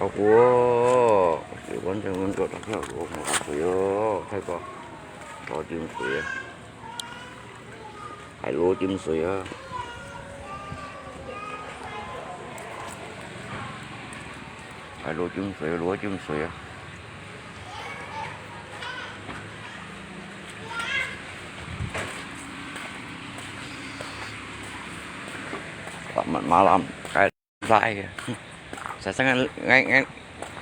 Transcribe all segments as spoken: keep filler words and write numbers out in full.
好苦哦，水完全溫度大概有五十度哦，太高，好浸水啊，海螺浸水啊，海螺浸水，螺浸水啊。Mak lam, kai. Sai kìa. Sai sang ngan, ngan, ngan,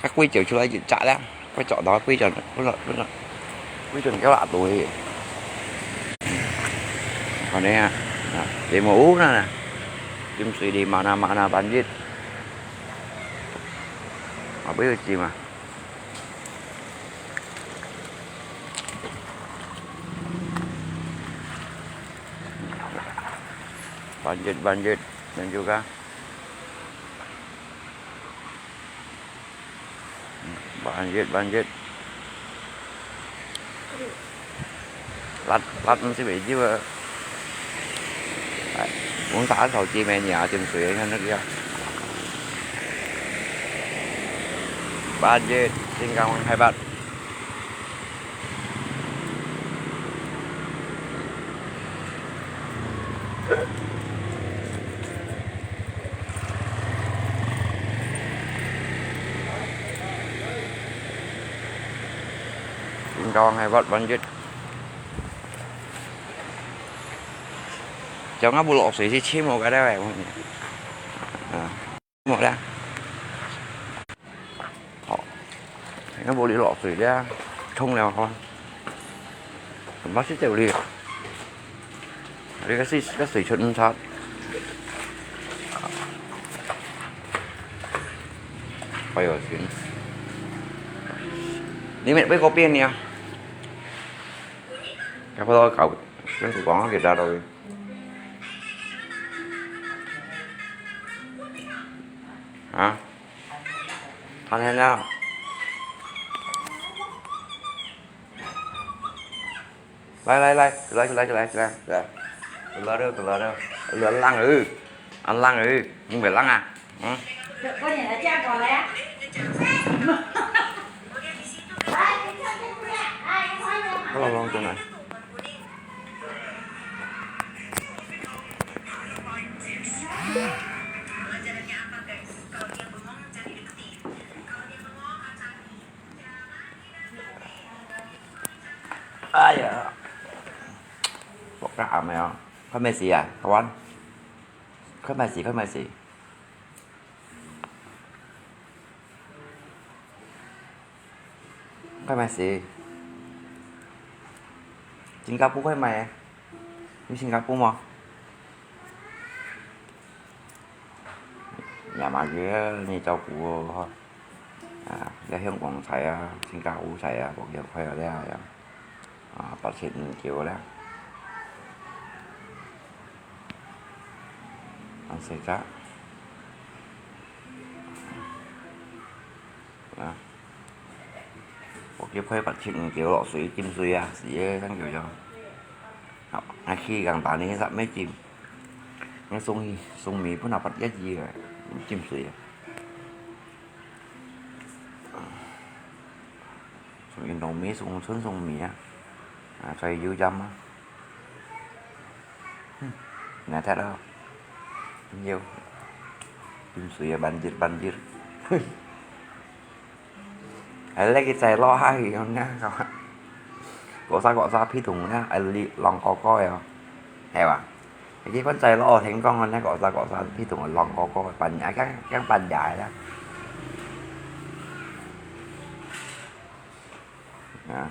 các quý chịu chua chịu chạ đó. Quý chọn đó, quý chọn, quý chọn, quý chọn, quý chọn kéo lạ tuổi. Còn đây à, à, thì mà uống nè nè. Chim sui đi mà nè, mà nè, bán giết. Mà biết gì mà. Bán giết, bán giết, bán giết á. Banjir, banjir. Lat, lat mesti banjir. Muốn xả sầu chi mẹ nhà tìm sưởi hơn nữa kìa. Banjir, xin cảm ơn hai bạn. Undang hebat banjir. Jangan bulak sih, si Cim mau kada weh. Nah. Mò lé. Hò. Nó vô đi lọ sủi lé. Không leo thôi. Mà xí chịu đi. Đi cái xí, cái xí chuột nó thoát. Quay vào xuyến. Đi mẹ với cô Piên nè. Cái phô tôi cậu, cái tụi con nó kìa ra rồi. Hả? Thanh Hên à? Lại, lại, lại, lại, lại, lại, lại, lại. Từ lơ đâu, từ lơ đâu. Lơ lăng ư. Ăn lăng ư. Không phải lăng à? Hử? Được, có thể là cha còn lại á. Có lòng lòng chỗ này. Ai da. Bốc cái ảo mèo. Có mẹ gì à? Có ăn. Có mẹ gì, có mẹ gì? Có mẹ gì? Singapore có mẹ. Đi Singapore mà. Nhà mà ghê, nhà cháu cũ hả? À, cái Hương Quảng Thái à, Singapore Thái à, có nhiều khoe ở đây à. À, bác sĩ mình kêu đấy. Ăn xe chắc. À. Có nhiều khoe bác sĩ mình kêu lọ suối, chim suối à, xí ấy, đang kiểu cho. À, khi gần tán đi, dặm mấy chim. Nó sung hi, sung mì, bữa nào bắt ghét gì rồi, chim suối à. Sung yên đồng mì, sung xuân sung mì á. À, xoay dữ dăm á. Hm, nè thật đó. Nhiều. Chim suối à, banjir, banjir. Ai, lấy cái chai lo hai thì không nhá, không. Có sao, có sao, phi thùng nhá, ai, lì, lòng có coi à. Hay à? Cái gì con chai lo thành công nhá, có sao, có sao, phi thùng lòng có coi, bàn nhái, cái, cái bàn nhái đó. Nè,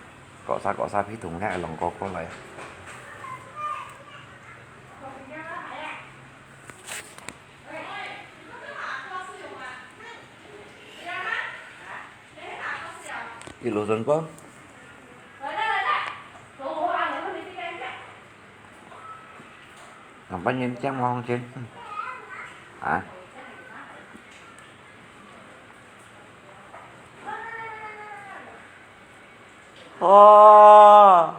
có sao, có sao, phi thùng nhá, lòng có coi lại. Đi lùa dần con. Làm bao nhiêu chén ngon chứ? Hả? Ơ.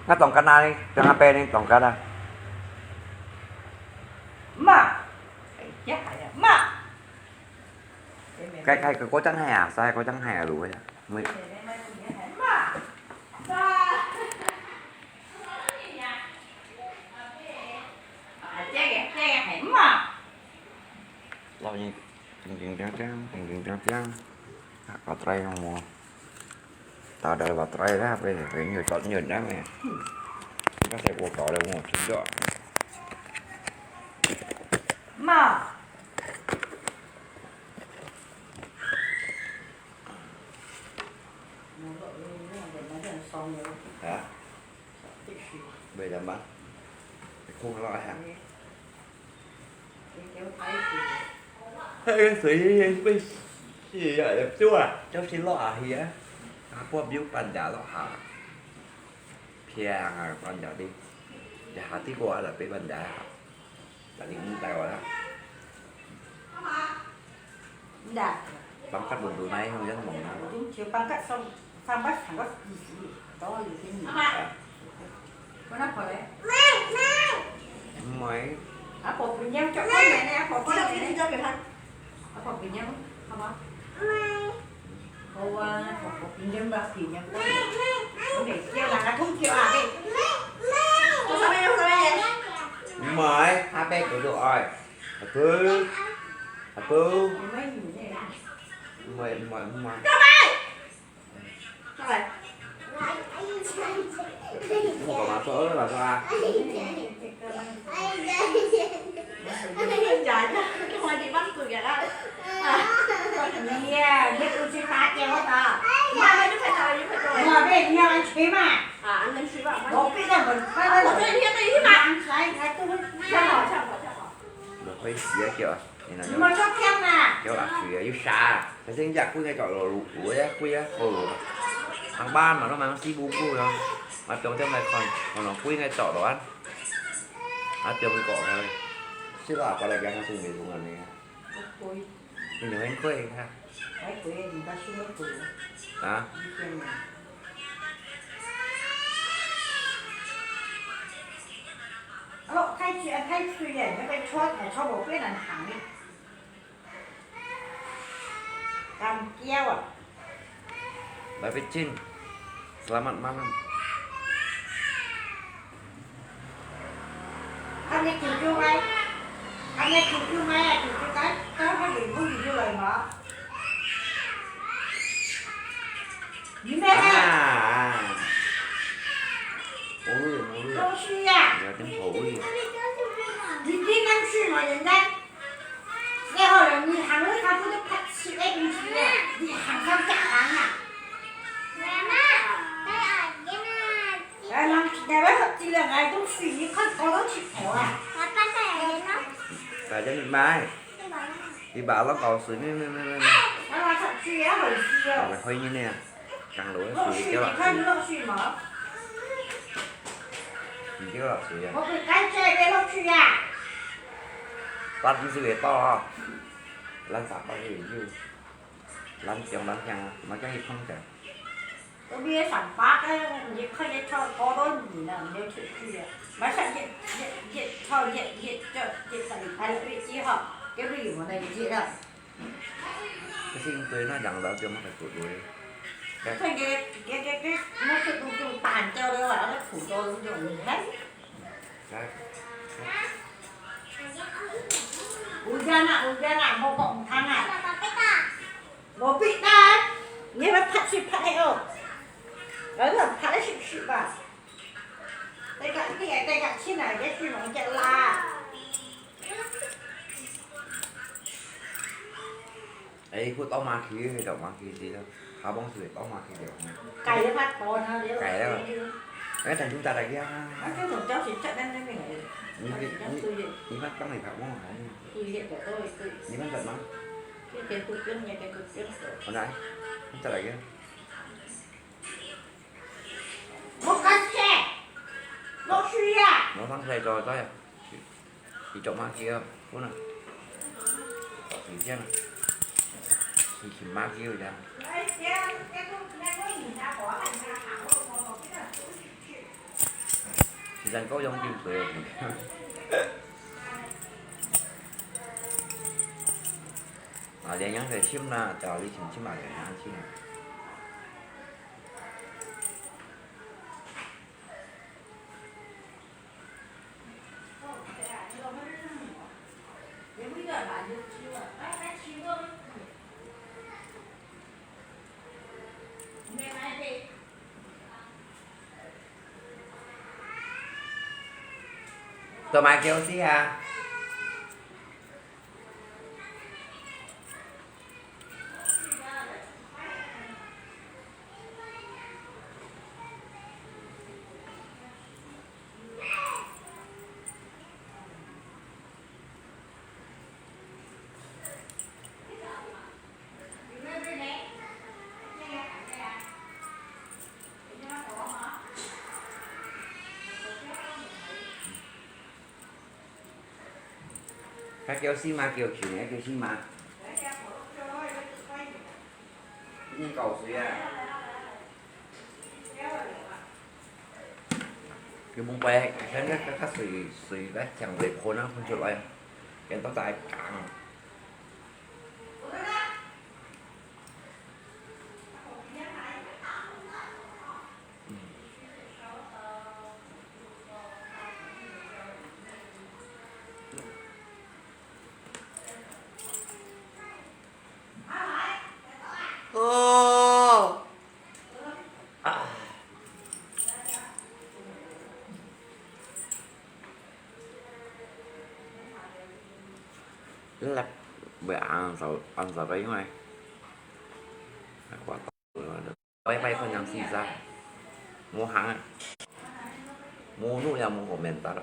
啊，當間啊，你，當阿伯你當間啊。媽，哎呀，哎呀，媽。該，該，該，該張海啊，該，該張海啊，如何呀？喂。媽，媽。啊，這個，這個係媽。老人，叮叮叮叮，叮叮叮叮。啊，把嘴用無？打到把嘴啦，被，被牛抓牛那咩？你看在我搞的，我听着。媽。 啊？為什麼？你哭了啊？嘿，水會死啊，就係落下去啊。啊，我沒有搬家落下。平啊，搬家的，一下地過來了，被搬家。 Tadi entah awak lah. Ndak. Pangkat belum tunai, macam mana? Belum, dia pangkat sam-, sampai sangkut isi. Tahu di sini. Ah. Kenapa, eh? Mai. Apa punya? Cakap mana? Apa punya? Apa punya? Apa? Hông, hông, hông, pinjam bác pinjam. Hông, để kêu là không chịu à, đi. Không sao, không sao, không sao. Mời, hai bé cứ dụ ơi. Hả bư? Hả bư? Mời, mời, mời. Sao vậy? Không có mà sao, mà sao à? Dạ, cái hoa gì bắn tôi kìa đó. Nè, biết tôi xin phạt cho nó tao. Mà, mà, giúp phải rồi, giúp phải rồi. Mà bên nhau anh Thúy mà. À, anh Thúy mà. Không biết là mình phải. À, tôi xin hiến đi mà. Anh sai, anh tôi. Sao hả, sao hả, sao hả? Một cái gì á kìa. Mà cho kem nè. Kêu là Thúy à, yêu xa. Cái sinh nhật của người chọn lò lụt của ấy, của ấy, của lụt. Tháng ba mà nó mang si bu của nó. Mà trong trong này còn, còn nó của người chọn đồ ăn. Á, tiêm cái cỏ này. Xí lạ, có lẽ gắn nó xung mì xung ăn nè. Ôi. Mình nhớ anh quên ha. Ai quên, mình ta xung nó quên. Hả? Đi quên mà. Ơ, khai chị, khai chị này, nó cái chốt, nó chốt một cái là hàng đi. Cam kiêu à. Bye bye Chin. Selamat malam. Anh ấy chịu chưa mày? Anh ấy chịu chưa mày? Chịu chưa cái? Tao có gì muốn gì vô lời mà. Gì mẹ à? Ôi, ôi. Không suy à? Giờ tiếng Phổ ui. Gì chứ năm suy mà đến đây. 然後呢，你行路看不到白痴个東西啊，你行上假行啊。哎，人，人家要喝酒了，哎，都水，你看搞到起头啊。大家你買，你把那搞水，咩咩咩咩咩。啊，出去啊，好事哦。我会你呢。 講落去水叫落水。落水無？毋叫落水啊。我會感覺會落水啊。八字水會倒吼。咱三八个有。咱中咱聽啊，莫叫伊碰著。我比上八个，你看你超高到你呢，你就出去啊。馬上一，一，一，超一，一，就，一，哎，一，一號，就是有那一號。 可是對那養老就沒得苦對。看佢，佢，佢，佢，那個都，都打掉了啊，那苦都，都，你看。來。有影啊，有影啊，無講毋通啊。無必要，你要拍水拍个哦。來了，拍个濕濕吧。這個，你，這個，親愛个，水忘記啦。 哎，佢倒麻去，佢倒麻去，知道？下幫水倒麻去了。改了嘛，多呢，了。改了。哎，等陣再來呀。啊，這種消息出來，那邊來。你，你，你，你看，幫你看，我看。對，對，對，對。你看什麼？這邊不用，那邊不用。好來，再來一個。 我感覺，落水啊！我上次做，做，佢做麼个啊？本來，佢這樣，佢，佢麼个啊？時間夠用就對了。啊，連羊水浸啦，找你請浸嘛，連羊浸。做麼个叫死啊？ 該叫死嘛，叫樹呢，叫死嘛。你搞水啊！佢門背，佢个，佢个水，水來將水噴啊，噴出來，變到大缸。 哦。啊。你來，會紅燒，紅燒个因為，我 拜拜分人死煞，無行啊，無路也無好面搭了。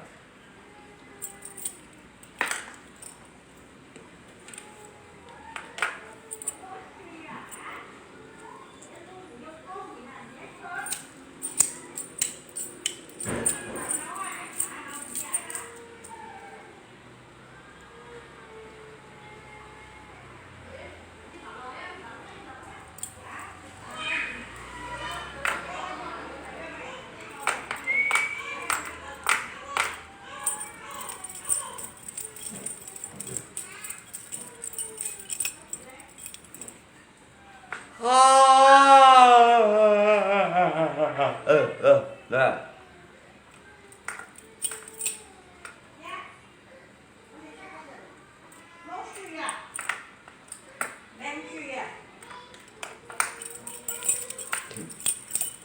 啊！呃，呃，來。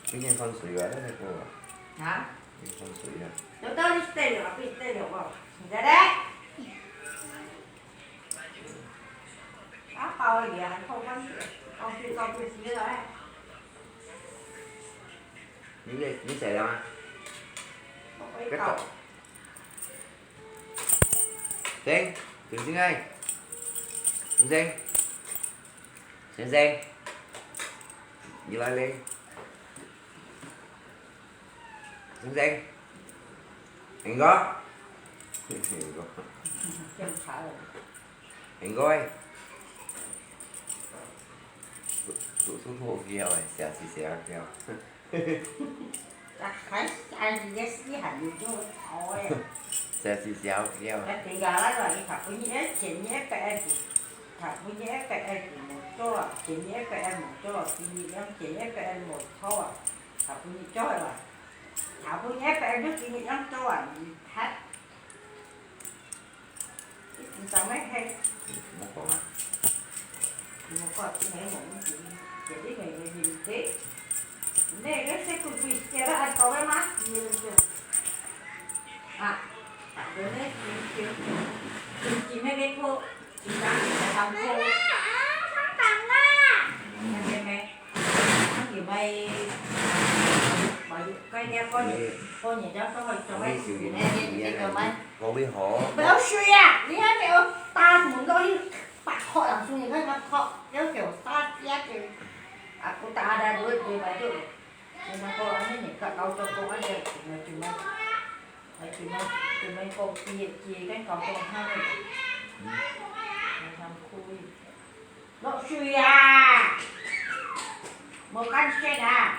今天放水啊，那個啊。啊？今天放水啊。有道理，對了，對，對了，我，你在嘞？啊，好了，還好，放水，放水，放水，洗了，哎。你在，你在了嗎？我回搞。 先生，先生哎，先生，先生，你來咧？先生，英哥，英哥，英哥哎，叔叔叔好笑哎，笑死笑笑。 啊，還，還，你个死還有做好欸。這是笑笑。該等下咱來去讀本，你愛錢你愛白愛錢，讀本你愛白愛錢無做啊，錢你愛白愛無做啊，今日用錢你愛白愛無做啊，讀本你做啊，讀本你愛白愛就今日用做啊，你讀。 你毋知咩係？莫講啊。莫講，這係無問題，這裡面个問題。你个食骨灰食了恁多个嗎？你就，啊，人个心情，心情那個破，心情很破。那個咩？ 無水啊，你還沒有打門落去，白喝人說你看他喝，要給我殺雞啊，給，啊，不打的，對，對吧，就，我們講，啊，那你看，搞做工，啊，這，怎麼，怎麼，啊，怎麼，怎麼講，接，接，跟搞做工，他那個，嗯，非常苦。 落水啊！無乾淨啊！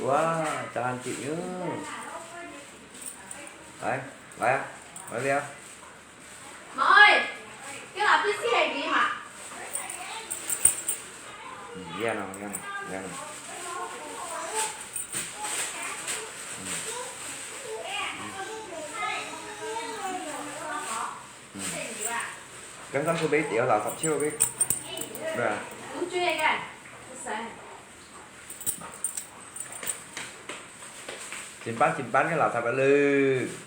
哇，真靚喲！來，來啊，來了。 妹，叫老師去係你嘛？嗯，這樣咯，這樣咯，這樣咯。嗯。嗯。嗯。剛剛係買條垃圾車个，對啊。盡搬，盡搬个垃圾个咯，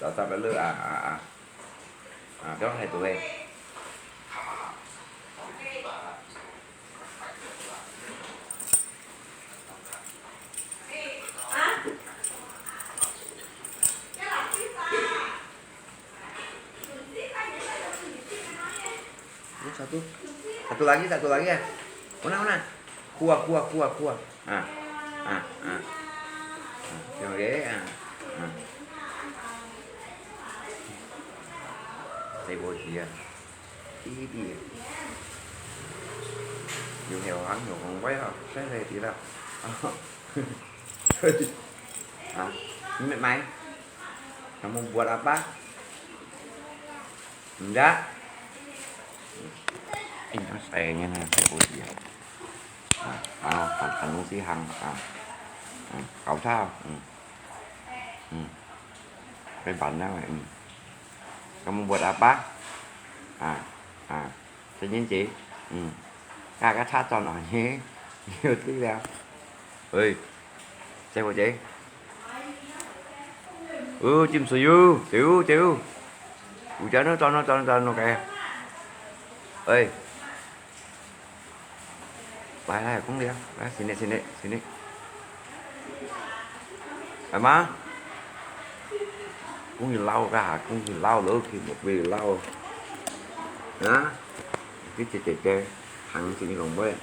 垃圾个咯啊啊啊！ 啊，這樣還對。Satu, satu lagi, satu lagi ya. Mana, mana? Kuah, kuah, kuah, kuah. Ah, ah, ah. Ah, oke, ah, ah. Saya bawa dia. Ini dia. Nhiều heo hăng nhiều con quay hả? Saya saya tidak. Ah, ini mai. Kamu buat apa? Enggak. Ini saya ini saya bawa dia. 啊，啊，行，行东西行，啊，嗯，搞笑，嗯，嗯，可以玩那个，嗯，kamu buat apa？啊，啊，陳英杰，嗯，啊，个差轉啊，嘿，有對了，喂，姐夫姐。 Ơ, chim sui ơ, chiu, chiu. Ujan ơ, tan ơ, tan ơ, tan ơ, kae. Ơi. Lai, lai, kông liang. Lai, sini, sini, sini. Ai ma. Kông yu lau ka ha, kông yu lau lơ, khi một vị lau. Hả? Cái chị, chị, chị. Thằng chị cũng vậy.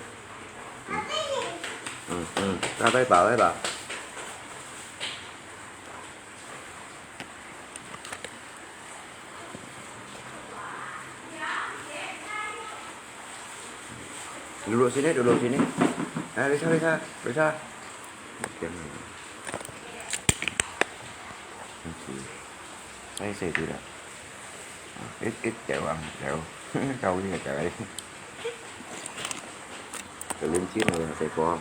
Ừ, ừ. Ra đây bảo, đây bảo. Duduk sini, duduk sini. Ah, Risa, Risa, Risa. Diam. Sai sai tu dah. Ah, ít, ít chèo ăn, chèo. Kau ni chèo ai. Kau lin chin rồi, thầy cô.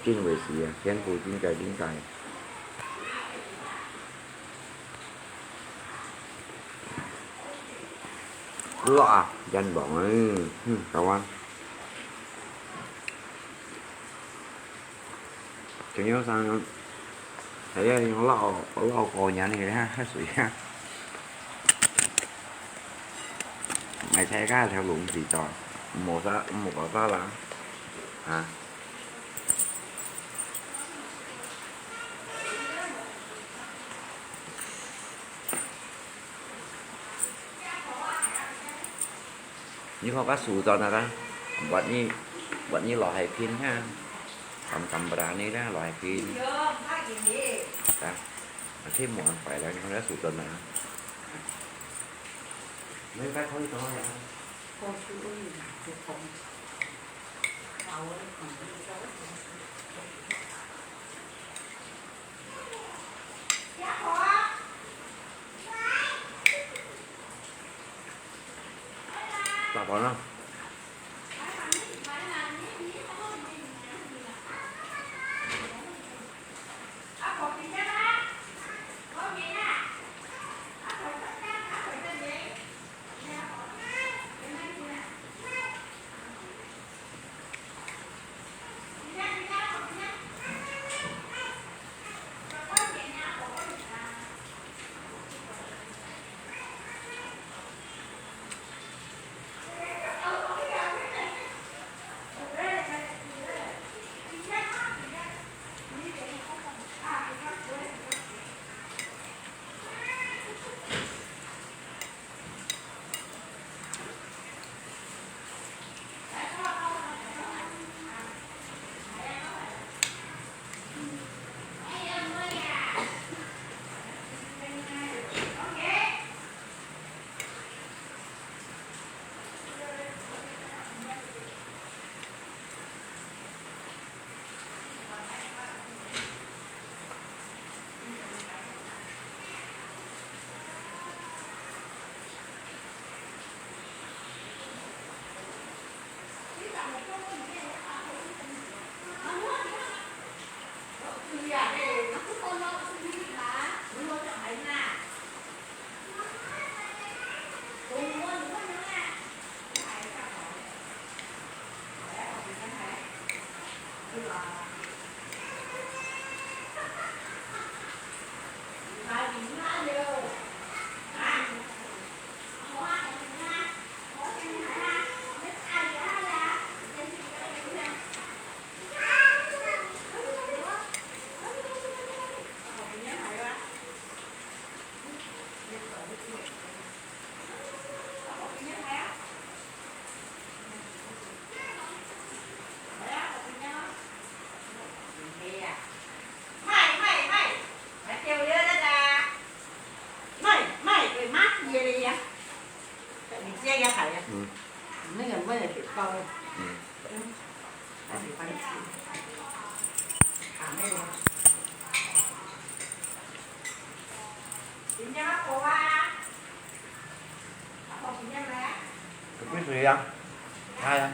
Chin về xì à, thiên phú chin cài, chin cài. Lok ah, yan bông ơi. Hmm, kawan. Chúng yo sang, thấy yung lok, lok cô nhắn thì ha, hát sủi ha. Mày thấy cái theo lũng gì cho, một sao, một có sao là, hả? Ni kho ka su cho na ka. Buat ni, buat ni lo hai pin ha. Kam kam berani dah lo hai pin. Ka. Masih mau apa dah ni kho ka su cho na. Mai ka kho to ya. Tao pao na.嗯。嗯。Kepui sui ya. Hai ya.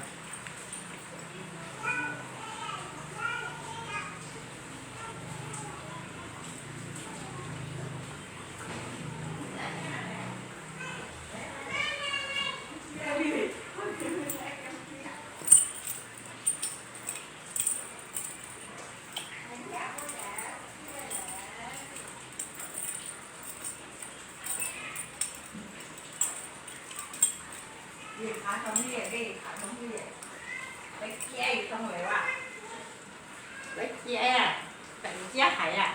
來接啊，等一下還啊，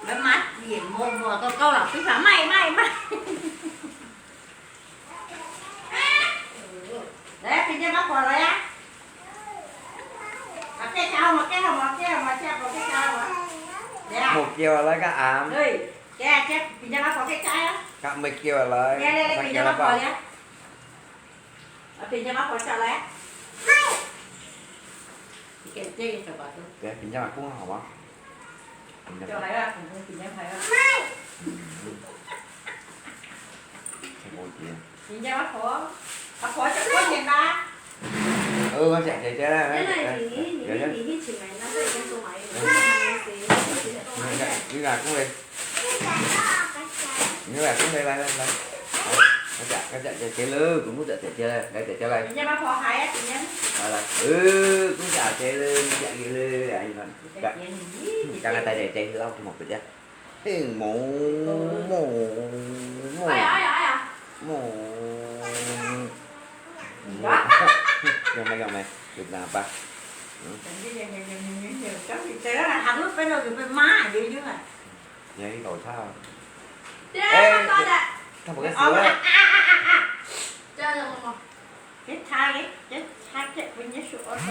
來買點摸摸都夠了，非常賣賣賣。來，平常買過來啊。啊，介紹好無？介紹好無？介紹好無？介紹好無？來啊。莫叫來个啊。對，來啊，這平常買過介紹啊。較莫叫來。來來來，平常買過來。 啊，平常買過來。你給這個小巴子。對，平常買過好嗎？平常買。就還要，平常還要。嗯，嗯。太高級了。平常買過，啊，過去過年啦。哦，我食姐姐啦，來，來，來，來。你，你，你，你去買，那個已經收好了，你看那個誰，那個誰，你拿，你拿過來。 你來，過來，來，來，來。來，來食，來食姐姐了，公公食姐姐了，來，姐姐來。人家把火害啊，今天。來，來，呃，公公食姐了，你食佢了，哎，你看，姐姐，你，你，你，剛剛帶姐姐去老公婆家。嘿，摸，摸，摸。哎呀，哎呀，哎呀。摸。啊。有沒有，有沒有？有拿吧？嗯。等一下，等一下，等一下，等一下，等一下，等一下，行路飛到就被罵，有，有啊。 你還一口茶。對啊，哎，他发的。他不会死了。哦，啊，啊，啊，啊，啊。这样子好吗？这茶嘞，这茶这分你说，我说。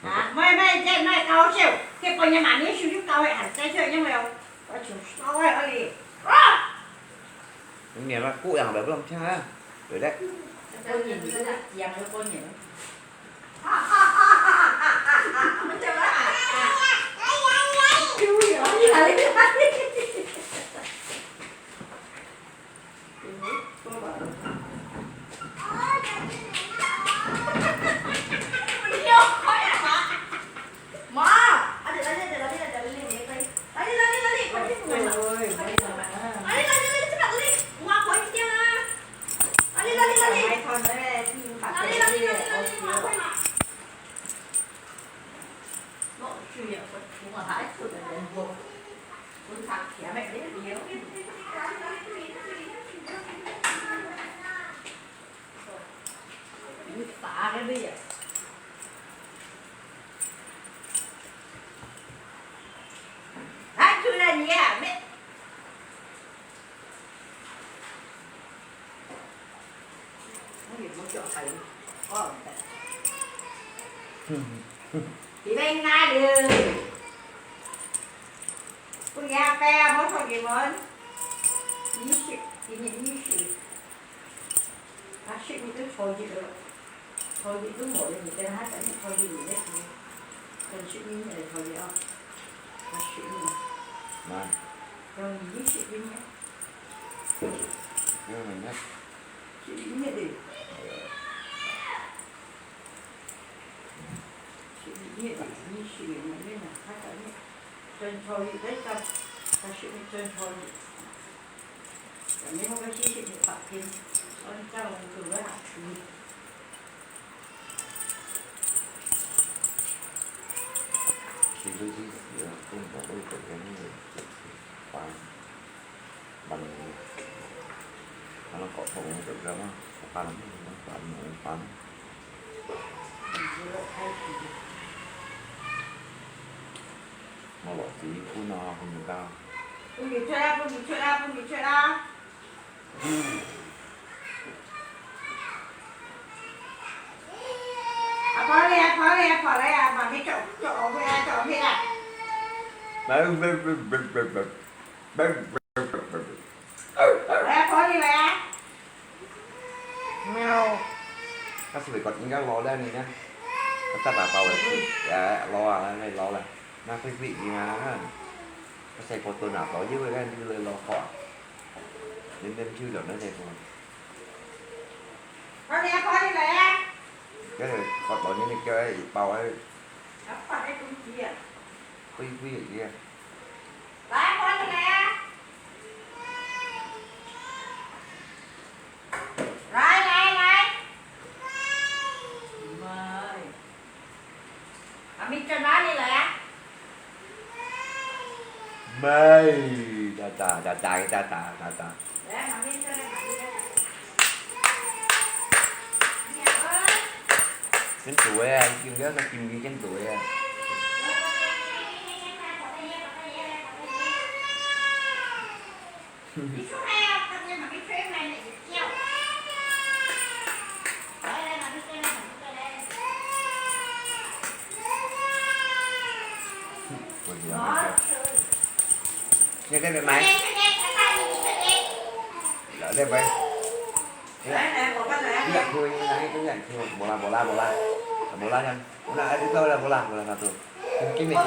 啊，妹妹，这妹高兴，这半夜妈咪手就搞个，还在这，因为我就烧了而已。啊！你免了，过两百不能听啊，对不对？过年，你这个讲了过年。 你们哪里？不要背啊，我说你们，你是，你，你是。 啊，十日都初一了，初一都無了，你等下等於初一你那天，等十日你來初一啊，啊，十日。慢。要你十日呢？因為明天。十日的。哎呀。十日的，你十日，明天呢？他等於等初一，等到，他十日等初一。 我落子分哦，分你教。分佢出啊，分佢出啊，分佢出啊！阿婆你，阿婆你，阿婆來啊，媽咪做，做好未啊，做好未啊？來啊，阿婆你來啊！ 喵。佢係毋係覺應該老了呢？佢大大包个，誒，老啊，那老了，那會會應啊。佢細個都拿到，因為那個老花，連連就兩個細個。快點，快點來啊！該個發到你那個一包誒。啊，發个東西啊。會會个。來，快點來啊！ 來，來，來。媽咪在哪裡來啊？媽，噠噠，噠噠，噠噠，噠噠。來，媽咪在哪裡？真大个啊，已經了，佢金魚真大个啊。你這邊買。來，這邊。 你也去，你也去，無啦，無啦，無啦，無啦，無啦，哎，你到了，無啦，無啦，那就，今天。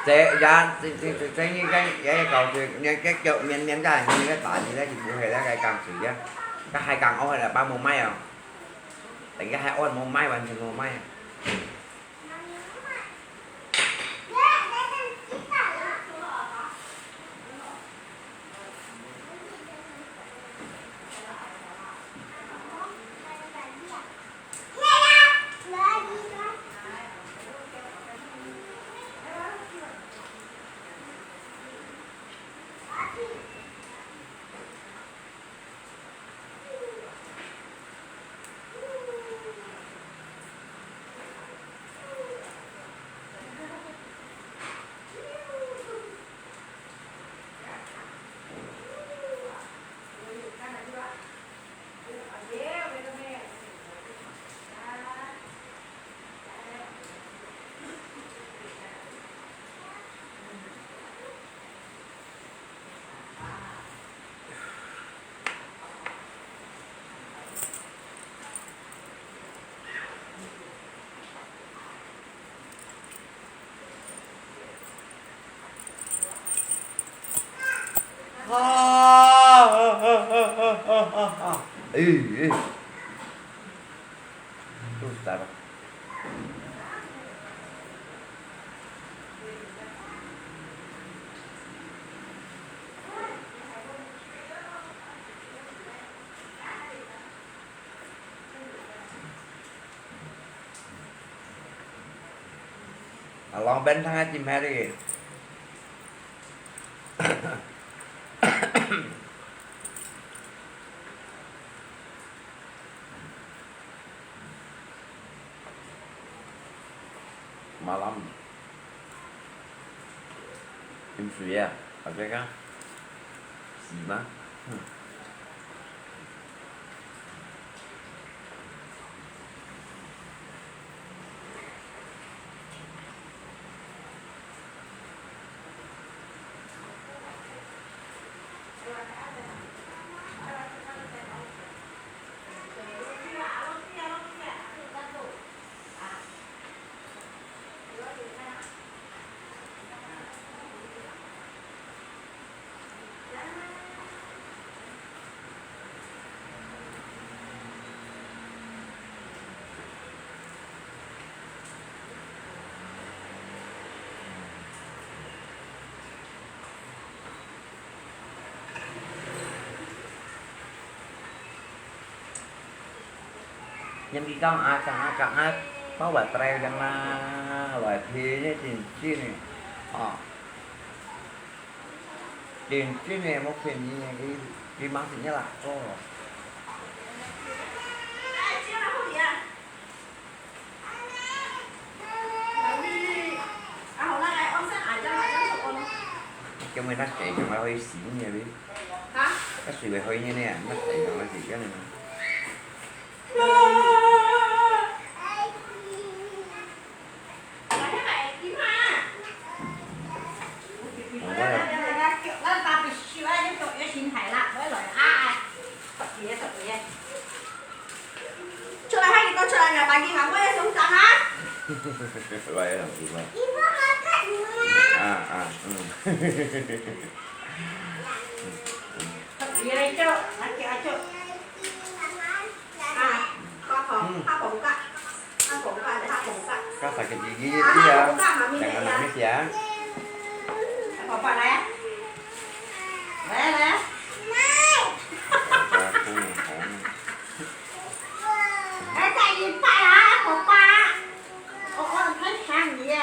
這也，這，這，這，這應該也搞對，你該叫綿綿个，你該打起來就不會那個鋼水呀。該還講哦，還把無賣哦，等於還按無賣，完全無賣啊。 啊，啊，啊，啊，啊，啊，啊，哎，哎。肚子大吧？ 啊，lòng邊聽下浸下哩。Malam. 饮水啊，大家看。是吗？嗯。 人哋講啊，講啊，講啊，包括trai yang啦，來聽呢，真真呢，哦。 認真个，無騙你个，佢，佢嘛係你啦，哦。今日那水怎麼會死呢？哈？那水會會呢？那水怎麼會死呢？ 哦，我有。Baik lah, baik lah. Ah, ah, hmm. Dia itu, nanti aja. Ah, apa, apa buka? Apa buka? Apa buka? Kau sakit gigi, ah, ya. Apa buka, Mami? Jangan ya. Nangis, ya. Apa buka lah, ya? Lah, lah. Aku mohon. 來，再一擺啊，爸爸。我，我很想你耶。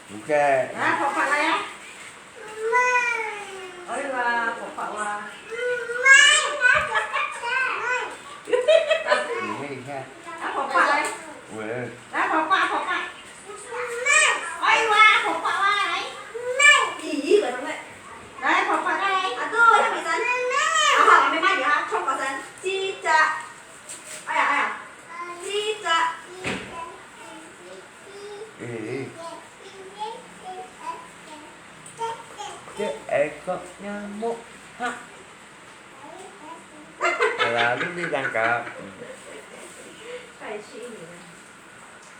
不會。來，爸爸來呀。哎呀，爸爸哇。你會看。來，爸爸來。喂。來，爸爸，爸爸。 哎哇，好棒啊，來。咦，來，來，好棒，來。啊，對，還沒生。好，好，還沒賣你啊，衝過生。吱喳。哎呀，哎呀，吱喳。咦，這個nyamuk，哈。Lalu ditangkap。太虛擬了。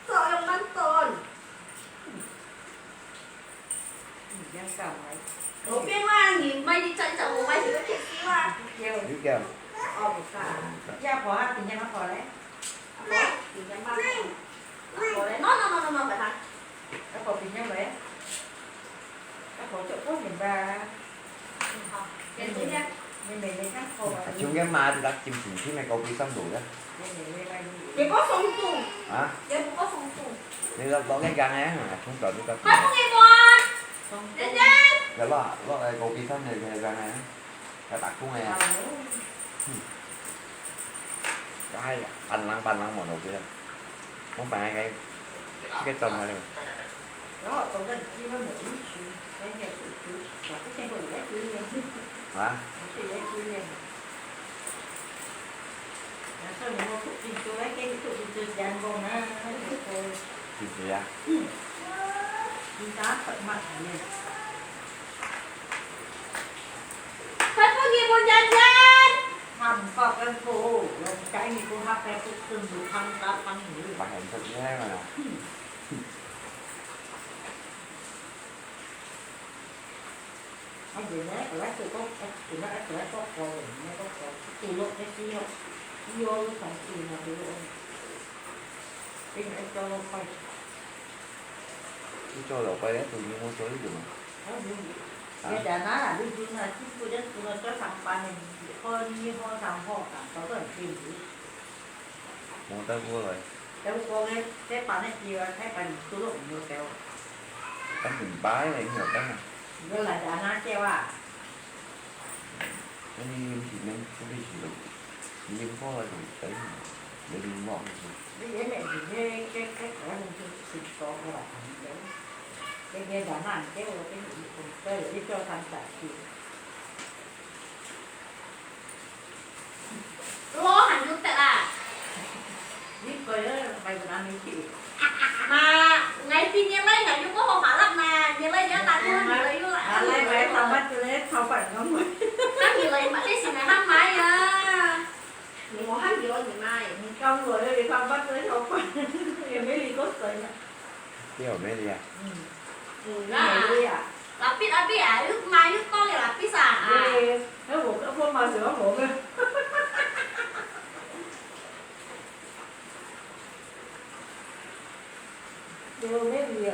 作用蠻大。嗯，你這樣幹嘛？路邊嘛，你買一隻一隻，無買就會忒少啊。有。有叫。哦，毋使啊。這婆啊，平常阿婆咧？阿婆，平常媽媽。阿婆咧？No, no, no, no, no，給他。阿婆平常咧？阿婆做過年吧？嗯，好，先坐下。你妹妹看好啊。啊，中間嘛，就搭金錢天个高低三度个。 結果鬆動。啊？結果鬆動。你落，落个gang个，啊，通常你个。快放給我！姐姐。你落，落个高低三个gang个，要打工个。哎呀，扮冷扮冷無路个。我扮个，這个站个。 然後走到基本的一區，那些是區，我之前不也去呢？啊？我是也去呢。那時候你們不進去，那些不進去，陽光啊，那個。是不是啊？嗯。你打很慢呢。快不給我講講。他們發跟不，我們家裡不發跟不，是不看他幫你。發很正經嘛。嗯。 啊，原來𠊎來做工，啊，原來啊，𠊎來做工，原來做工，做落个時候，以後你看做嘛，做落，變成做落快。你做落快咧，做你無做你做嘛？啊，無。啊？你在哪啦？你做哪？你不能做了做上班呢，好，你好上好，啊，早都很辛苦。 無得過來。有過个，這班个叫啊，這班人都毋會走。但明白了，應該等啊。你來就安那叫啊？那你有時間出去是咯，你過來就等，你就忙。你原來是這，這，這可能就是多个啦，可能。這，這人啊，這我跟你講，所以你做三十歲。 老還有得啊。你過了，還有哪裡去？嘛，𠊎今年來，𠊎又過好下啦嘛，年來也打工，年來又來，啊，來買頭髮，就來頭髮咁。啊，你來嘛，這是來還買啊？我還有你買。你剛來，你頭髮，這頭髮，也沒理過誰呢。 對，美麗啊。嗯。嗯，你美麗啊。Lapis啊，你買又多个lapis啊，啊。對，哎，我，我買什麼紅的？對，美麗啊。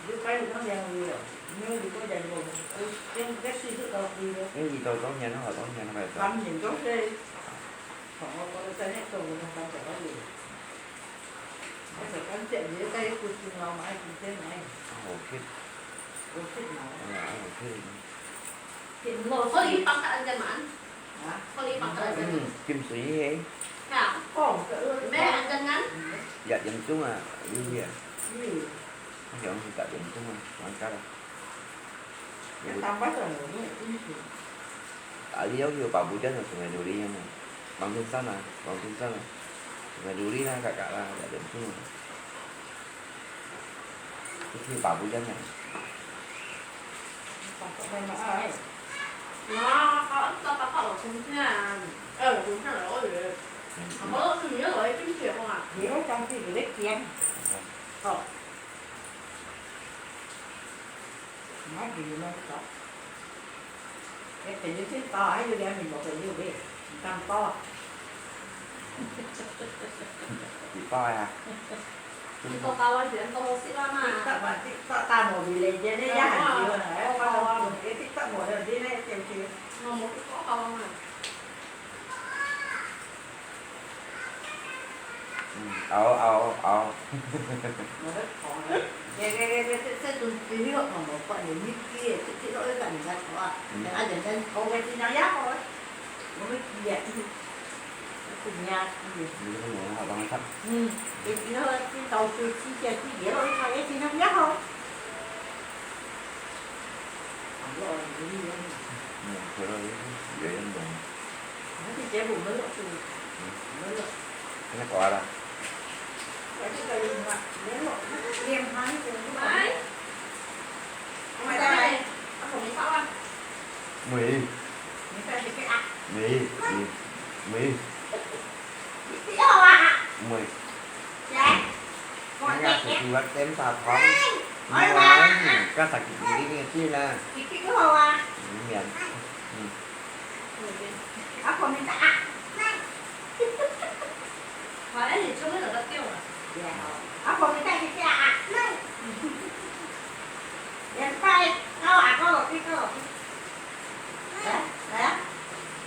你買一張靚位哦，你有一個靚位，哎，這，這水是高貴的。你遇到當年，好當年，好當年。當年都是，從我過得在那個，我們三十多年。 好食。好食嘛，哎呀，好食。可以放个安全嘛？啊？可以放个安全嘛？嗯，浸水嘿。啊？放个，咩安全啊？也嚴重啊，有啊。嗯。好像是較嚴重啊，玩家啦。 Tambah sama ni, ini. Tadi aku juga Pak Bujang ke Sungai Duri kan. Bang Pinsan lah, Bang Pinsan lah. Sungai Duri lah, kakak lah, kat Dempsey lah. Itu Pak Bujang kan. Kakak memang ai. Nah, kakak itu kakak Bang Pinsan. Eh, Bang Pinsan lah, oh ya. 好，老師，你要来进去的话，你要上去，你要讲。好。那你们走。哎，朋友圈包还有两米多朋友喂，你敢包啊？你包呀？你包包啊，全部好食啦嘛。你包啊，你包大毛米来，今天也很久了，哎，包啊，你包毛的，你那小区。我没包包啊。 嗯，好，好，好。我在讲啊，这，这，这，这，这种水果嘛，无关系，你去，去，去到一个人家炒啊，嗯。等下人家炒个尽量也好啊，我们也，不一样，嗯。你这个我好帮他看。嗯，你，你那个去到处去，去，去，也好，也尽量也好。 嗯，可能也有用。嗯。那个啊啦。喂。喂，喂，喂。 你好啊。喂。來。你愛出去玩點啥糖？喂。你玩，你加上去一定要進來。你好啊。你免。嗯。啊，旁邊的啊。好，哎，你全部都在掉了。對啊，啊，旁邊的是這啊。連帶，啊，我阿哥落去，哥落去。 來啊，來啊，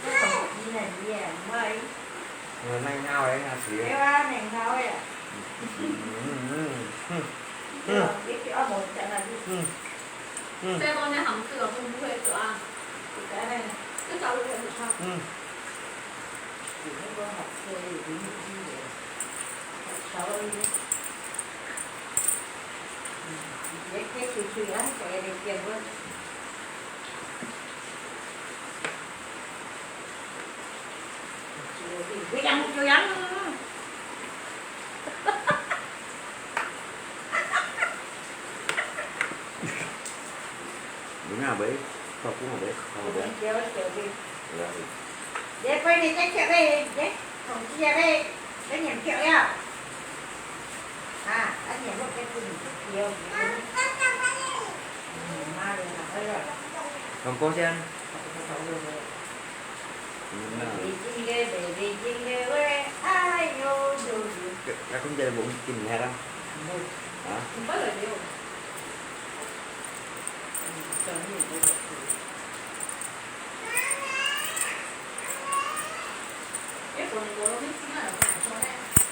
這手機呢，你也毋愛。我那咬的那是。對啊，你咬的。嗯，嗯，嗯，嗯。對啊，你，你按摩一下那就。嗯，嗯。再講那行這個會不會做啊？不會呢，這早就很好。嗯。有那個好吃的，有靈機的，好吃的。嗯，你別，別去吹啊，這個你變味。 你那杯，泡芙那杯，泡芙杯。你给我小杯。不要紧。你杯你再切杯，你统计啊杯，给你漂亮。 啊，啊，你莫再煮，你就不要煮。嗯，媽的，哪會了？同哥先。嗯，啊。未經个，未，未經个話，哎喲，喲，喲。該，該講起來無緊忒啦。無。啊？毋捌來了。嗯，等你，我就煮。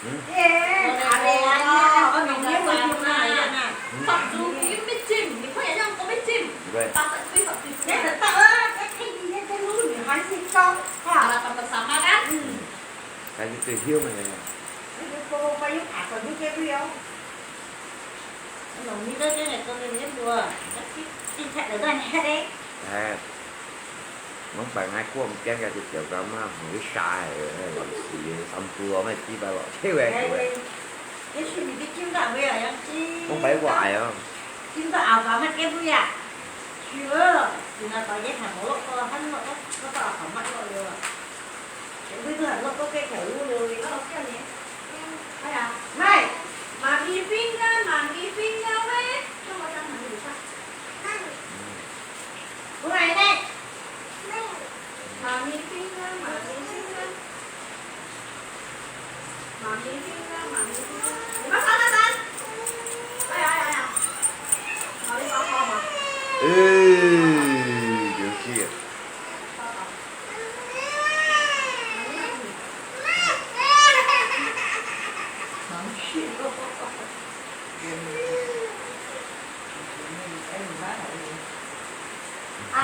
嗯？嗯。該就最香个了。 哎，往擺𠊎過毋見該隻小狗嘛，佢會殺个，老死个，三步哦，乜幾百步，跳个，跳个。往擺過矮哦。哎呀，來，Mommy finger，Mommy finger喂，讓我當Mommy一下。過來呢。Mommy finger，Mommy finger。Mommy finger，Mommy finger。你們看那山。哎呀，哎呀，哎呀。Mommy抱抱嗎？哎，有趣。抱抱。 啊，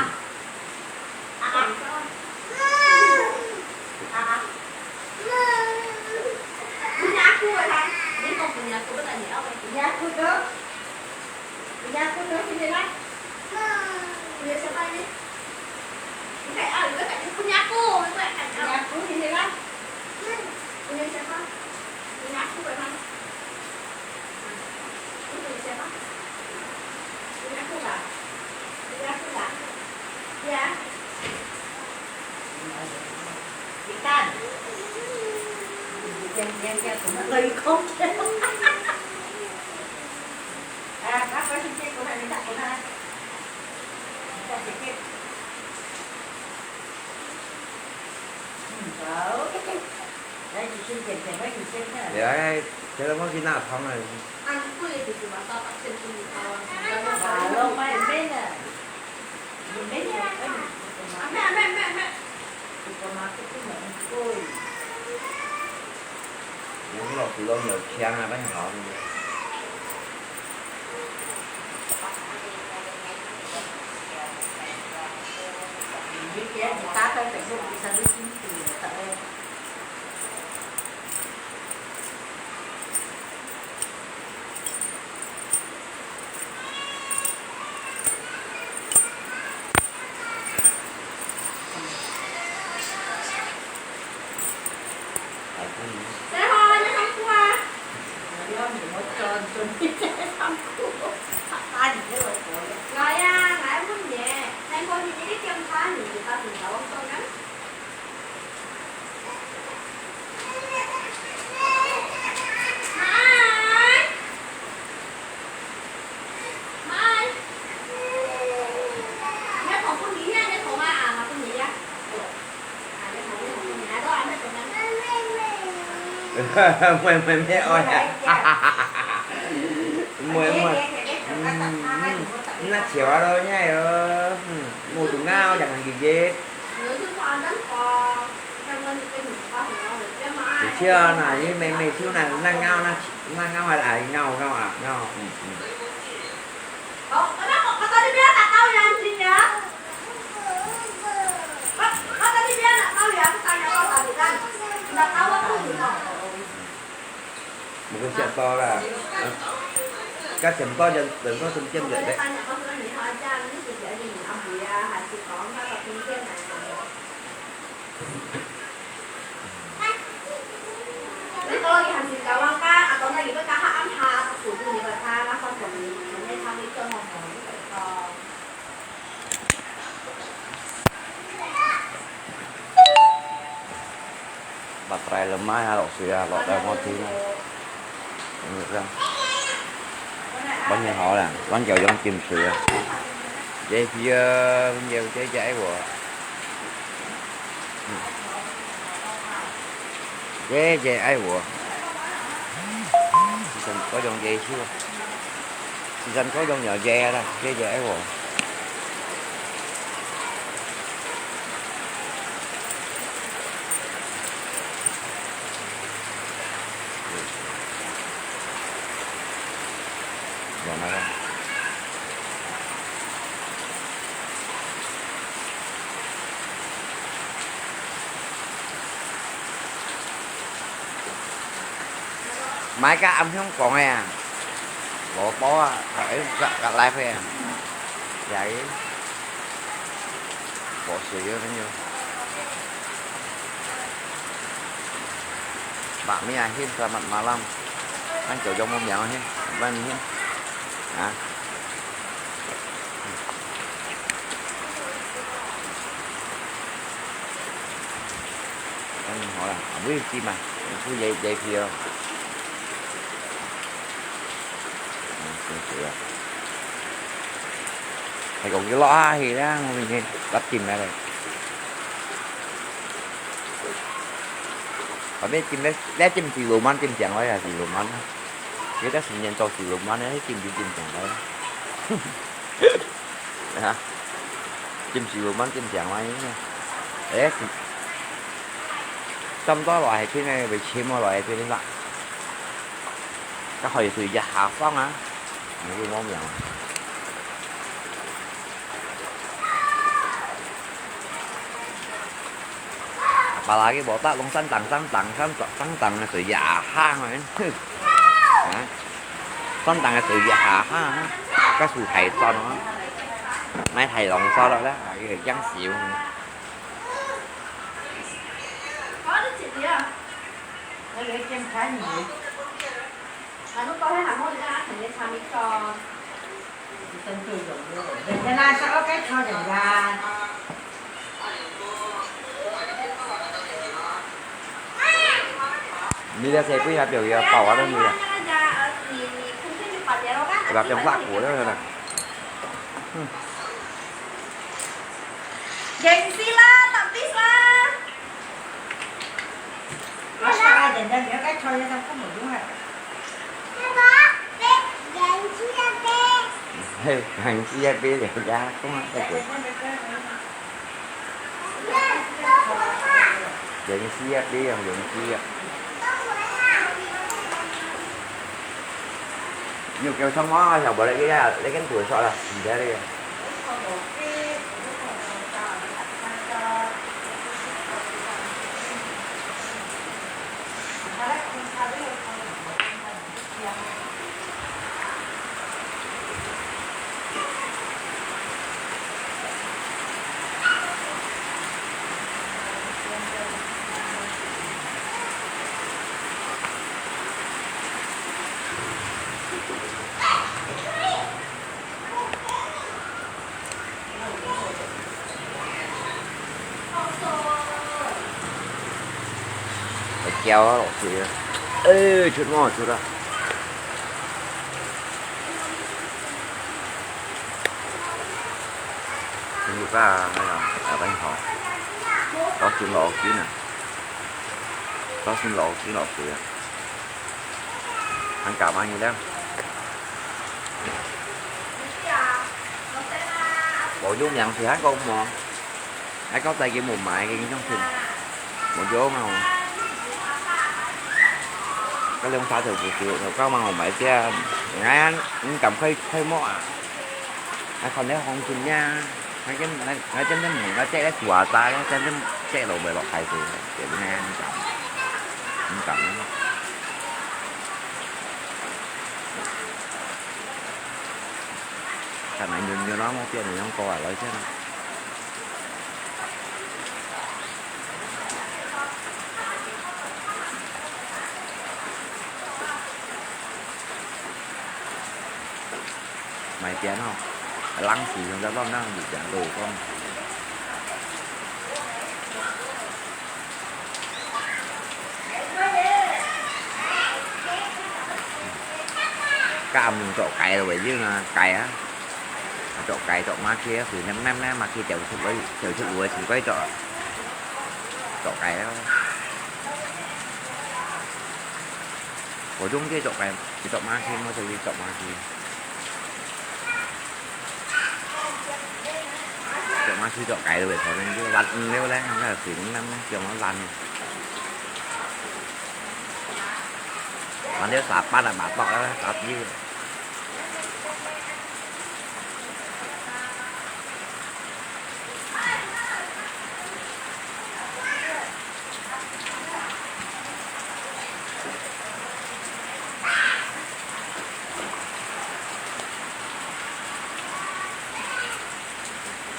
啊，啊。你來，這個我去拿湯啊。你老師都沒有聽啊，不曉得。來啊，來問你，聽講你這個檢查你發生什麼事呢？ 妹妹，妹妹，哎呀。妹妹，嗯，嗯，那笑啊咯，你看咯，嗯，無中啊，兩個姐姐。 有笑啊，那你妹妹就那，那咬那，那咬啊，咬，咬啊，咬，嗯，嗯。無个食到啦，啊，該點到人，人到中間來咧。 Baterai lemah ya, lok sui ya, lok dai mati. Ini kan. Bánh mì hảo nè, bánh kẹo giống chim sữa. Dễ thương, nhiều dễ dãi quá. Dễ dãi quá. Có dòng dễ chưa? Thì dân có dòng nhỏ dễ đó, dễ dãi quá. Mai ka âm hương講à, lỗ bó à, ka, ka live à, vậy. Bỏ sủi vô nó nhiều. Bác mi ai hin, selamat malam. Ăn kiểu giống mông miệng hin, bánh hin. Hả? Ăn hỏi là, à, bữa gì mà, bữa dậy, dậy thì, ờ. Ờ, sủi sủi à. Thầy cũng cái lo ha thì đó, mình bắt chim này rồi. Có biết chim đấy, đấy chim xì lù mắn, chim chèng ấy là xì lù mắn. Cái đó xì nhan châu xì lù mắn đấy, chim chim chim chèng ấy. Hả? Chim xì lù mắn, chim chèng ấy nha. Đấy, chim. Chăm đó loại hay thế này, về chim mà loại hay thế này lạ. Cái hồi xưa giờ Hà Phong á, những cái món mèo. Apalagi botak long santang, santang, santang, santang, sủi ya hang, hả? Santang, sủi ya hang, cái sủi thải son, nó thải lòng sao đó, cái giăng xíu. Có đứa chị gì à? Nó lấy kem thái nhỉ? Mà lúc con thấy Hà Môn ra, thằng ấy xa mi con. Dân cư rộng luôn. Dân thế này sao có cách cho rảnh ra? 你這係歸下表演包啊，都係啊。Udah jam empat kuh了，係吧？Gengsi lah, taktis lah. Asal aja, dan dia kan cowoknya sama kamu juga. Hei, gengsi ya, Pi, ya, ya, aku nggak tahu. Gengsi ya, Pi, yang gengsi ya. Yuk, yang sama, ya, boleh ya, lekin dua soal lah, tidak ya. Phải kéo nó lọt kìa. Ê, chết nó, chết rồi. Cái gì ta, này là, ở đây họ. Có chuyện lọt kìa nè. Có chuyện lọt kìa, lọt kìa. Ăn cà phê gì đó. Bộ vô nhận thì hát không mà. Ai có tay kia một mãi cái trong thìn. Một vô mà. Cái lông xa thử của sự, rồi có mà một mãi kia. Ngay ăn, cũng cầm khay, khay mỏ à. Ai còn nếu không thìn nha. Ngay chân, ngay, ngay chân đến mỏ, ngay chạy cái chùa ta, ngay chân đến chạy lộn về lọt khai thử. Kiểu như này, ăn cà. Ăn cà. Thằng này nhiều nhiều nó, nó kia này nó coi là lấy chứ. Mày tiền không? Lăng xì trong đó lắm, lăng bị chán đồ con. Cam trọ cày rồi vậy chứ, cày á. Trọ cày, trọ má kia, thì năm năm năm mà kia chịu thịt lưới, chịu thịt lưới thì quay trọ. Trọ cày á. Có chung kia trọ cày, thì trọ má kia, mà trọ má kia. Trọ má kia trọ cày rồi, phải thôi, nên chứ lăn, nếu đấy, không là xỉu năm năm, trọ nó lăn. Mà nếu xả bát là bát to đó, xả dữ.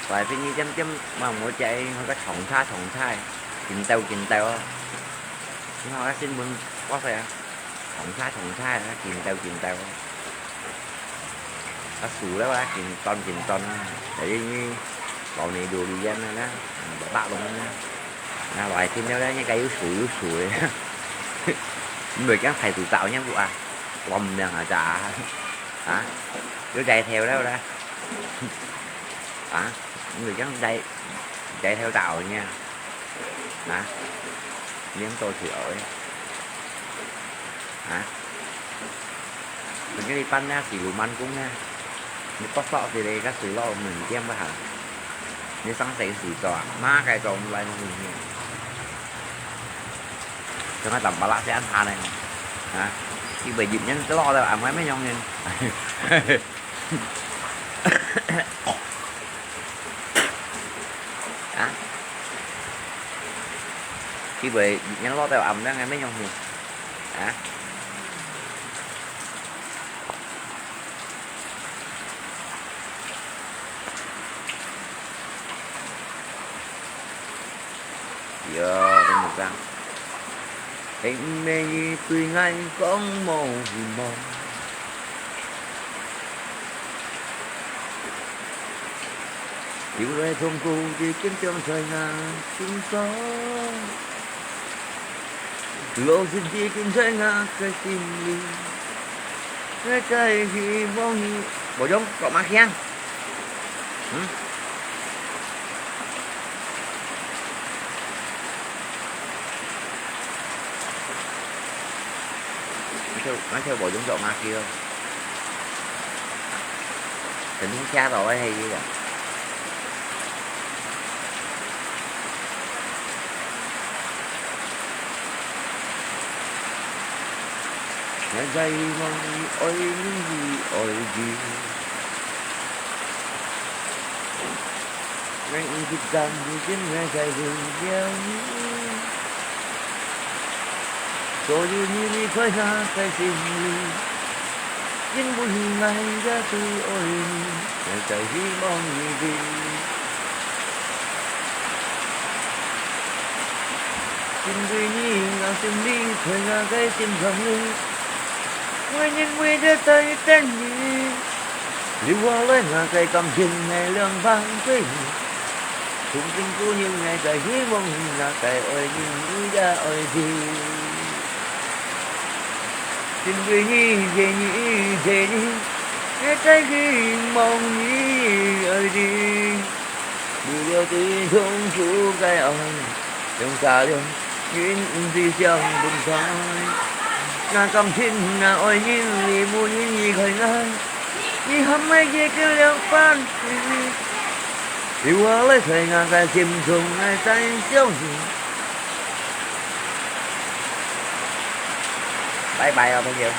Vậy thì như chấm chấm mà mua chạy, nó có sống tha, sống tha, kín tàu, kín tàu. Nhưng mà cái xin muốn có phải sống tha, sống tha, kín tàu, kín tàu. Có sủ đó, kín ton, kín ton. Tại vì như bảo này đồ đi dân đó, bảo bạc luôn đó. Nó loại thêm đó, như cái yếu sủ, yếu sủ đấy. Người chắc phải tự tạo nhé, vụ à. Lòng nè hả, chả. Hả? Cứ chạy theo đó đó. Hả? Người chắc chạy, chạy theo tàu nha. Hả? Miếng tô sủi ổi. Hả? Mình cái đi pan nha, xì lù man cũng nha. Nó có sọ thì đây, các xì lo mình tiêm vào hả? Nếu sáng sớm xì cho, má cái trộn lại mà mình nha. Cho nó tầm bà lạ sẽ ăn thà này. Hả? Khi bởi dịp nhắn cái lo đâu, à, mấy mấy nhông nhìn. Hả? Khi bởi nhắn lo tao ẩm đang ngày mấy nhông hì. Hả? Yo, cái một răng. Em mê tui ngai con mô hì mô. Yêu lệ thông cô chỉ kiếm trong trời ngàn chúng gió. 老實地跟在𠊎个心裡，𠊎个希望你，無用，講麼个？嗯？那條，那條無用做麼个哦？ 肯定嚇到个係个。𠊎在希望你愛人，你愛己。 𠊎毋識感覺，今日在為了你。所以你離開𠊎个心裡，因為𠊎也最愛你，𠊎在希望你知。因為你，𠊎心裡，在𠊎个心腸裡，𠊎認為這在等你。 留下來𠊎个感情係兩萬歲。從今過後𠊎个希望，𠊎个愛人，你也愛知。因為你，因為你，因為你，𠊎个希望你愛知。 為了對痛苦个愛，用大量人毋知想分開。𠊎感情，𠊎愛人，你無人離開𠊎，你喊𠊎也跟了半世。留下來在𠊎个心中，𠊎在想你。拜拜哦，朋友。啊，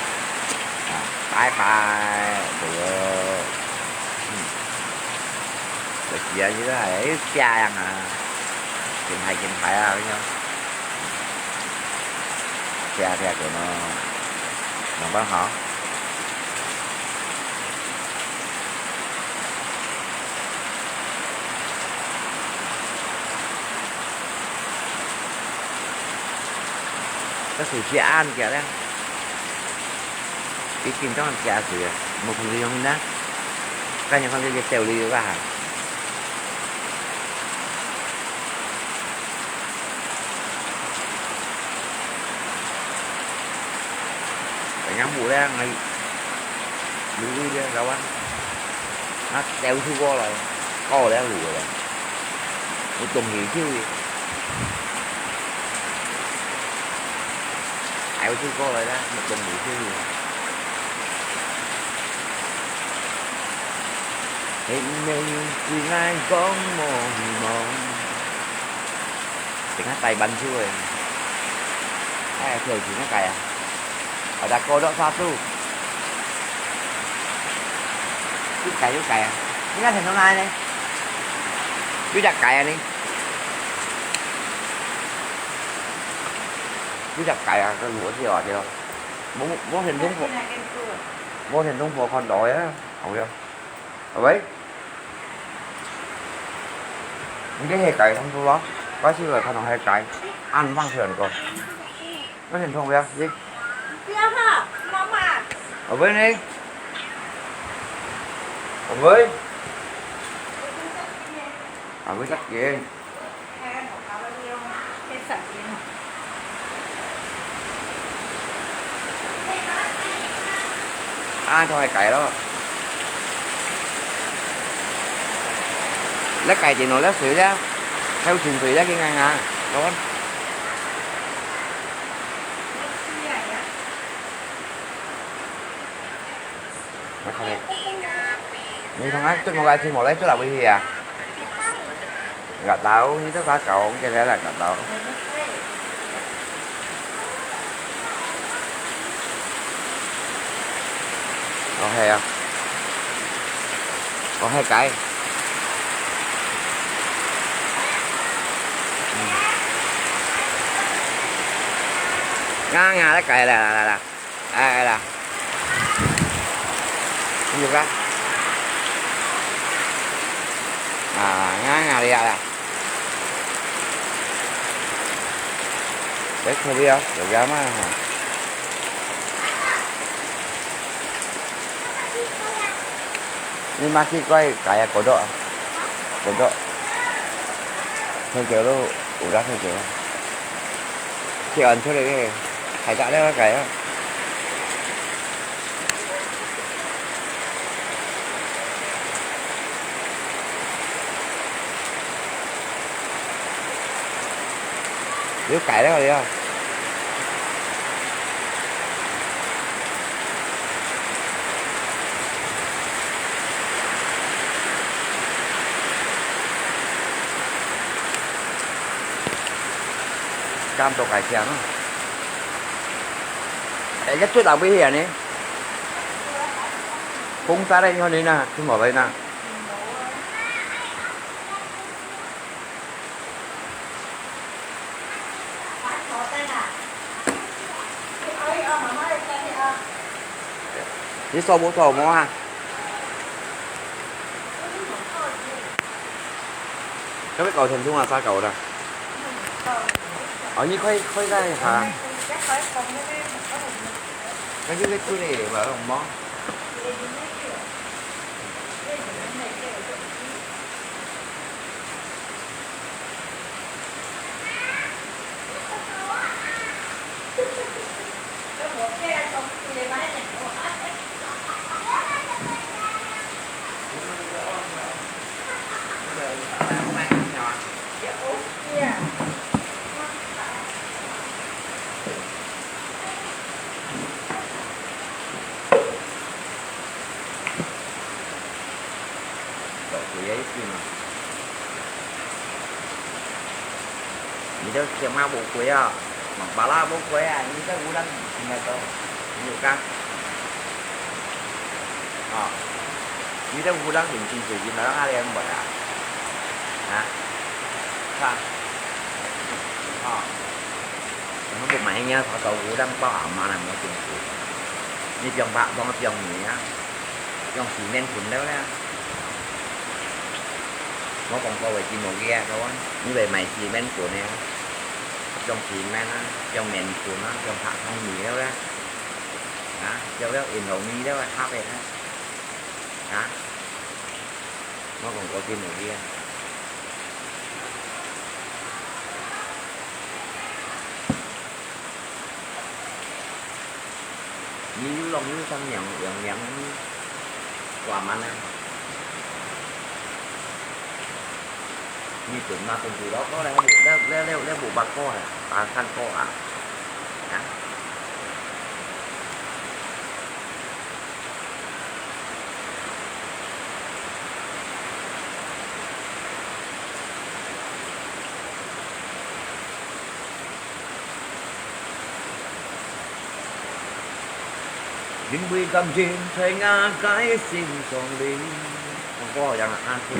拜拜，朋友。嗯。 就係啊，你都係，哎，這樣啊，緊排緊排啊，恁樣。這樣這樣咯，慢慢好。這水氣暗點咧。 已經當加水啊，無看到樣呢。感覺看到隻鳥仔啊。人家舞咧，哎，舞舞咧，搞啊，啊，鳥出過來，搞咧舞咧。 有東西收去。哎，我就過來啦，有東西收去。你毋免對𠊎講無希望。等下台灣出去。哎，跳舞那個啊。 好的，過到沙肚。有雞，有雞啊！你看成到哪呢？有隻雞啊呢？有隻雞啊，佢活跳啊跳。無，無行動火，無行動火看到个，好無？喂？你這係雞看到無？我試過看到係雞，恁猛跳過。 那很痛不要？你。不要哈，媽媽。阿妹呢？阿妹？阿妹在邊。啊，都係雞咯。這雞仔哦，這水咧，還有清水咧，佢硬硬，好啊。 你看，你看啊，這個來聽我來，這哪位去啊？牙刀，你這啥搞？你這來牙刀。哦，係啊。哦，係雞。嗯。啊，啊，來雞，來，來，來，來。 哎，哎啦。你有看？啊，你看哪裡啊啦？哎，可以啊，有看嘛哈？你嘛去過該个角落啊，角落。太久了，有啦，太久了。切完出來个，還加了个啊。有改了了。 減到該隻啊。哎，這最後尾去啊呢？風沙咧，你看你那，聽無咧那？你掃無掃無啊？ 該位搞成中啊，啥搞的？哦，你開，開个哈。該就係做个，無，無。做鬼个意思嘛。你兜小貓無鬼啊，網吧啦無鬼啊，你兜烏龍應該都，你有講。哦，你兜烏龍用真水晶來阿蓮買啊？啊？哈？哦。 我們不買人家他找我讓爸爸媽媽那麼辛苦，你講爸，幫我講你啊，用洗面粉了啦。我講過為什麼个啊，各位，你會買洗面粉呢？用洗面啊，用面粉啊，用白糖米了啦。啊，用了印度米了啦，合的啦。啊，我講過為什麼个啊。 你又弄又上娘娘娘，掛滿啊！你蹲啊蹲幾多個了？了了了了，五百個啊，八千個啊！啊！ 因為感情在𠊎个心中裡。唱歌好像啊，啊，是。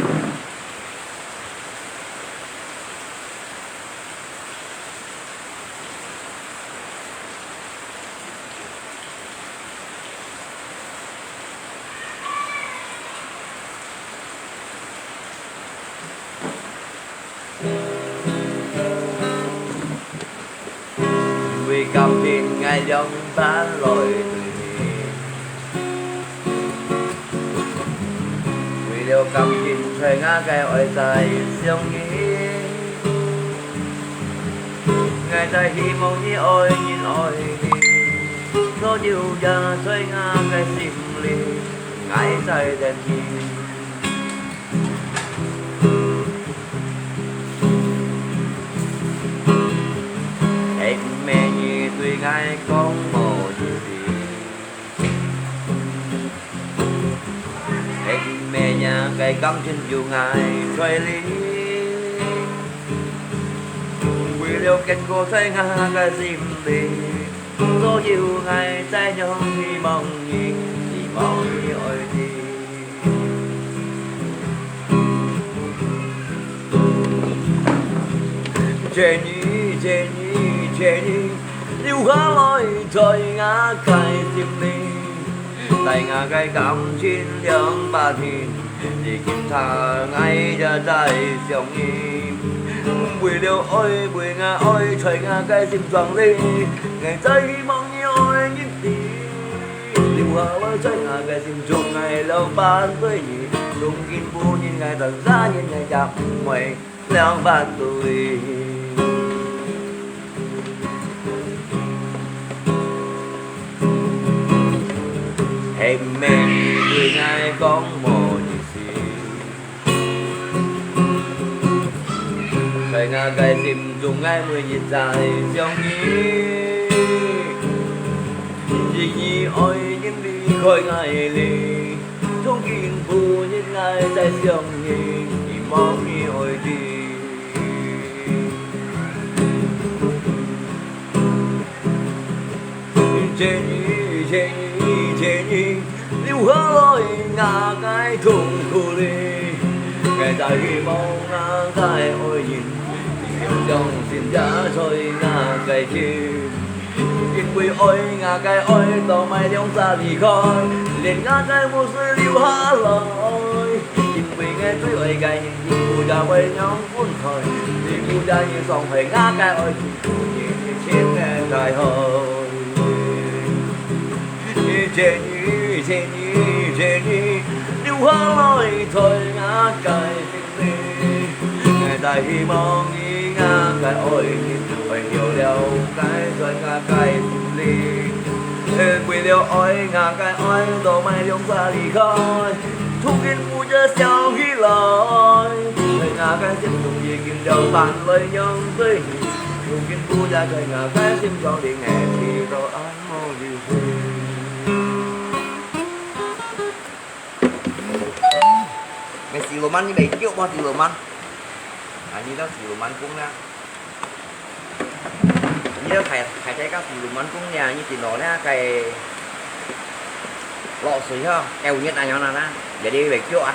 因為感情𠊎兩半來對你，為了感情在𠊎个愛再想你，𠊎再希望你愛人愛己，所有也在𠊎个心裡，𠊎在等你。 係毋係你對𠊎講無一句，係毋係若个感情有𠊎在裡，為了結果在𠊎个心裡，所有𠊎再想希望你，希望你愛知。 謝你，謝你，謝你，留下來在𠊎个心裡，帶𠊎个感情兩百年，你今他𠊎也在想你。為了愛，為𠊎愛，在𠊎个心腸裡，𠊎再希望你愛一遍。 留下來在𠊎个心中，𠊎兩半對你，從今晡日𠊎等三年𠊎也毋會兩半對。講無意思。在𠊎个心中，𠊎每日在想你，因為你愛人離開𠊎哩，從今晡日𠊎在想你，希望你愛知。 請你，請你，請你留下來𠊎个痛苦裡。𠊎再希望𠊎个愛人，你要相信也在𠊎个心。因為愛𠊎个愛到埋兩儕離開，連𠊎个目屎流下來。因為𠊎最愛个人，你不也會讓分開，你不也會傷害𠊎个愛情。 你千年大海。你借你，借你，借你，留下來在𠊎个心裡。𠊎再希望你，𠊎个愛人，愛了了，在𠊎个心裡。為了愛，𠊎个愛到埋兩儕離開。 從今晡日想起來，在𠊎个心中已經流眼淚，因為你。從今晡日在𠊎个心中，你愛知道恁無意思。你試羅曼，你會叫無試羅曼？啊，你到試羅曼講啦。 你兜大，大家个試羅曼講呢，你見到呢个落水吼，有熱恁樣啦，也你會叫啊？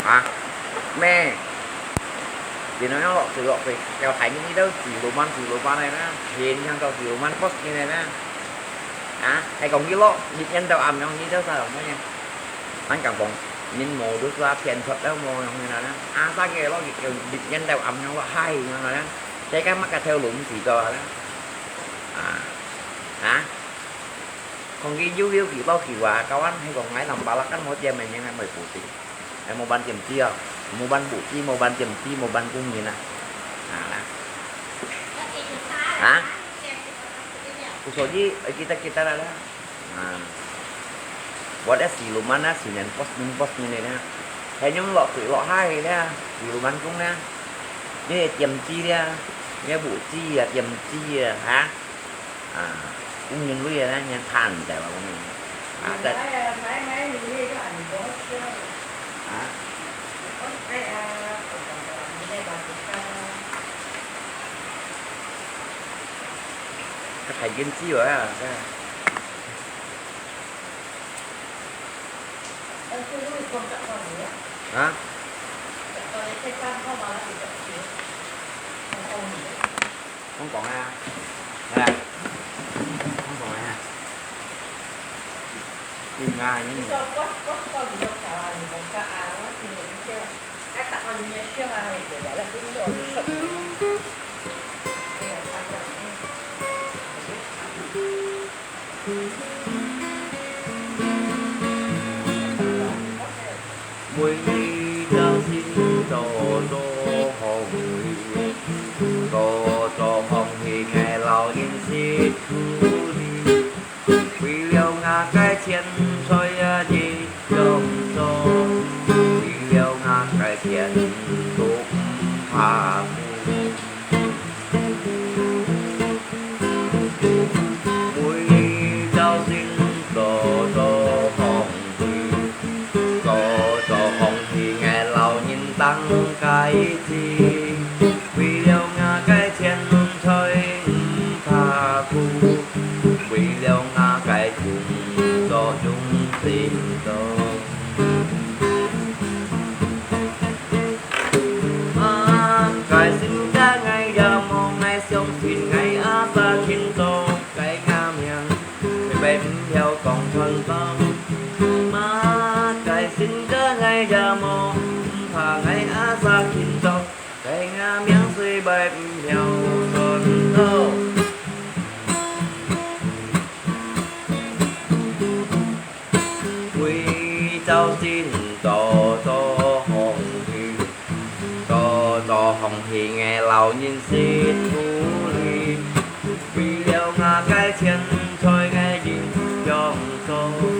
啊？咩？見到樣落水落水，有大熱你兜試羅曼試羅曼个啦，天天都試羅曼boss你个啦。啊？係講佢落，日日都暗樣，你兜使做麼个？ 恁敢講，人無都係騙出了無樣个啦。啊，啥个落去叫日日都暗樣落海樣啦。這个麼个頭路毋知道啦。啊，啊，講佢有有幾多句話，kawan係講𠊎nampak kan無點个人還無補貼，還無辦點知哦，無辦補貼，無辦點知，無辦工人啊。啊啦。啊？所以，哎，kita kita啦啦。 啊，我在試羅曼啊，試年boss，boss你呢，還用落水落海呢，試羅曼講呢，你點知呢，你補知啊，點知啊，哈？啊，工人類啊，你看在吧，工人。啊，在。啊？ 佢太緊張啊！啊？講講啊，來，講講啊，你啊，你。 每日朝晨早早放屁，早早放屁，𠊎摎人食苦力。 為了𠊎个錢財啊，日夜做，為了𠊎个錢都毋怕苦。每朝晨早早放屁，早早放屁，𠊎摎人打雞啼。為了𠊎个錢財毋怕苦， 為了𠊎个工作用心做。啊，該心肝𠊎也無，𠊎相信𠊎阿爸聽到，該𠊎名，佢會毋曉講傳道。啊，該心肝𠊎也無，毋怕𠊎阿爸聽到， 該𠊎名雖會毋曉傳到。為朝晨早早放屁，早早放屁，𠊎摎人食苦力。為了𠊎个錢財，𠊎人用做。